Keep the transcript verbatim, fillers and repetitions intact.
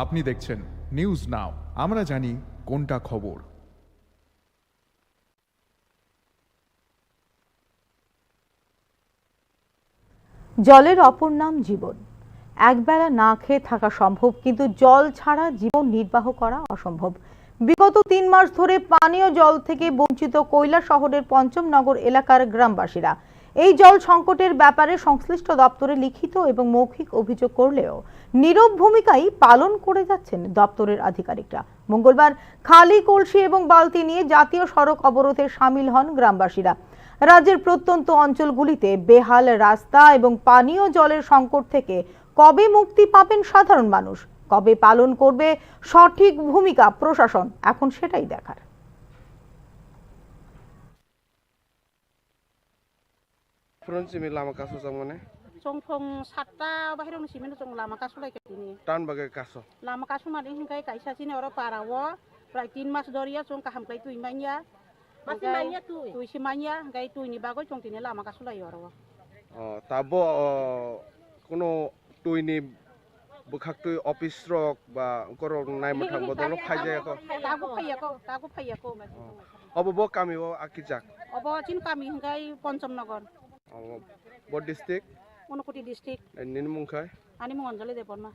আপনি দেখছেন news now, আমরা জানি কোনটা খবর। জলের অপর নাম জীবন। একবেলা না খেয়ে থাকা সম্ভব, কিন্তু জল ছাড়া জীবন নির্বাহ করা অসম্ভব। বিগত তিন মাস ধরে পানীয় জল থেকে বঞ্চিত কৈলাসহরের পঞ্চমনগর এলাকার গ্রামবাসীরা। এই জল সংকটের ব্যাপারে সংশ্লিষ্ট দপ্তরে লিখিত এবং মৌখিক অভিযোগ করলেও নীরব ভূমিকাই পালন করে যাচ্ছেন দপ্তরের আধিকারিকরা। মঙ্গলবার খালি কলসি এবং বালতি নিয়ে জাতীয় সড়ক অবরোধে সামিল হন গ্রামবাসীরা। রাজ্যের প্রত্যন্ত অঞ্চলগুলিতে বেহাল রাস্তা এবং পানীয় জলের সংকট থেকে কবে মুক্তি পাবেন সাধারণ মানুষ, কবে পালন করবে সঠিক ভূমিকা প্রশাসন, এখন সেটাই দেখার। Phone simi lama kaso chang mane? Chong phong satta bahirong ni simi chong lama kaso lai kati ni. Tan bagai kaso? Lama kaso mani hingkai kaisa sini oro para o prai tin mas doriya chong kaham kai tui manya. Masi manya tui? Tui si manya, hingkai tui ni bagoi chong tini lama kaso lai oro. Oh, tabo, oh, kono tui ni bwkhaktwi office rok ba korok naimwthang bodol phai jaya kho. Tago phaiya kho, tago phaiya kho. Obo bo kami o akijak? Obo chin kami hingkai Ponchom Nogor. Obo bo district? Unakoti district. Nini mung khai? Ani mung Anjali Debbarma.